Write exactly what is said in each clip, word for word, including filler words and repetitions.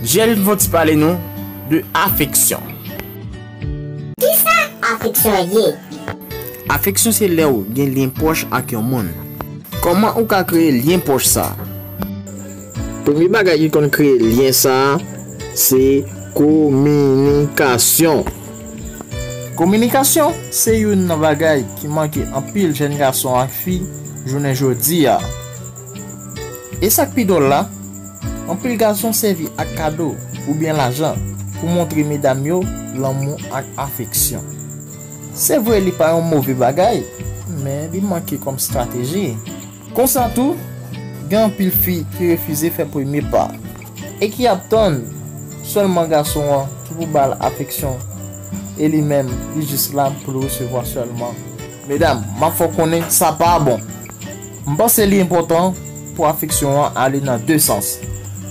Jèl vin fon ti pale nou de afeksyon. Kisa afeksyon ye? Afeksyon se lè w gen lyen pwòch ak yon moun. Kòman ou ka kreye lyen pwòch sa? Premye bagay ki konn kreye lyen sa, se kominikasyon. Kominikasyon se youn nan bagay ki manke anpil jèn gason ak fi jounen jodi a. E sa k pi dwòl la, anpil gason sèvi ak kado oubyen lajan pou montre medam yo lanmou ak afeksyon. Se vre, li pa yon move bagay, men li manke kòm estrateji. Konsa tou, gen anpil fi ki refize fè premye pa e ki ap tann sèlman gason an ki pou ba l afeksyon, e li menm, li jis la pou l resevwa sèlman. Medam, m ap fè w konnen sa pa bon. M panse li enpòtan pou afeksyon an ale nan de sans,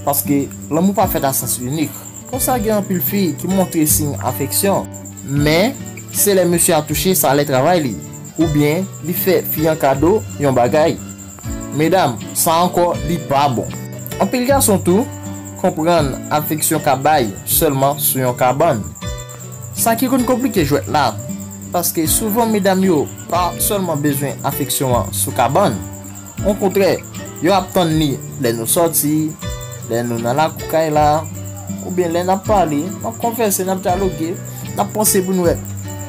paske lanmou pa fèt a sans inik. Konsa, gen anpil fi ki montre siy afeksyon, men se lè mesye a touche salè travay li, oubyen li fè fi an kado yon bagay. Medam, sa ankò, li pa bon. Anpil gason tou konprann afeksyon ka bay sèlman sou yon kabann. Sa ki konn konplike jwèt la, paske souvan medam yo pa sèlman bezwen afeksyon an sou kabann. Okontrè, yo ap tann li lè nou sòti, lè nou nan lakou kay la, oubyen lè n ap pale, n ap konvèse, n ap dyaloge, n ap panse pou n wè,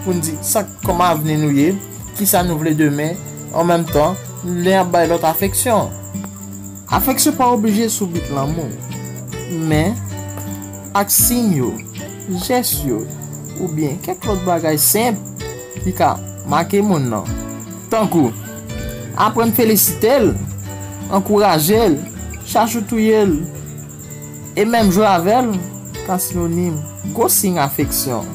pou n di sa k kòman avni nou ye, kisa nou vle demen, an menm tan, nou ap bay lòt afeksyon. Afeksyon pa oblije sou bit lanmou, men ak siy yo, jès yo, oubyen kèk lòt bagay senp ki ka make moun nan. Tankou aprann felisite l, ankouraje l, chachoutouye l, e menm jwe avè l ka sinonim gwo siy afeksyon.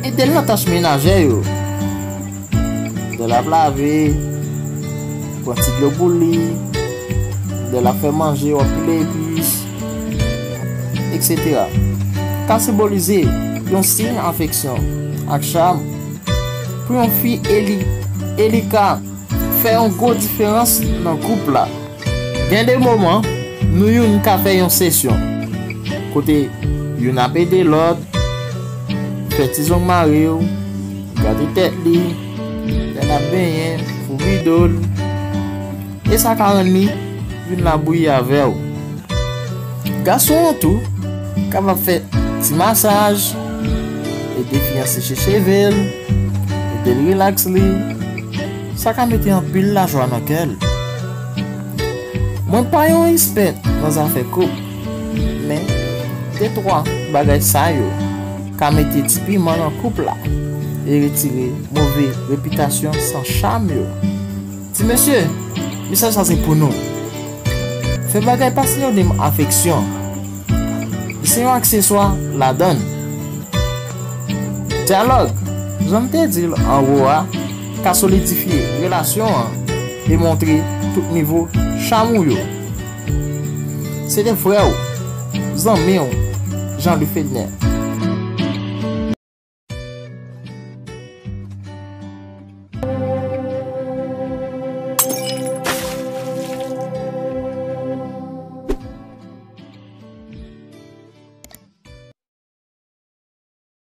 Ede l nan tach menajè yo. Lè l ap lave, pran ti dlo pou li. Lè l ap fè manje, w ap pile epis, etsetera. Ka senbolize yon siy afeksyon ak cham. Pou yon fi eli, e li ka fè yon gwo diferans nan koup la. Gen de moman, nou youn ka fè yon sesyon kote youn ap ede lòt, fè ti zong mare w, gade tèt li, lè l ap benyen, foubi do l, e sa ka rann li vin labouyi avè w. Gason an tou kapab fè ti masaj, ede fi an seche cheve l, ede l rilaks li. Sa ka mete anpil lajwa nan kè l. Mwen pa yon espè nan zafè koup, men de twa bagay sa yo ka mete ti piman nan koup la e retire move repitasyon san cham yo. Ti mesye, mesaj sa se pou nou. Fè bagay pa sinonim afeksyon. Li se yon akseswa ladan l. Dyalòg, jan m te di l anwo a, ka solidifye relasyon an e montre tout nivo cham ou yo. Se te frè w, zanmi w, Jean-Louis Fedner.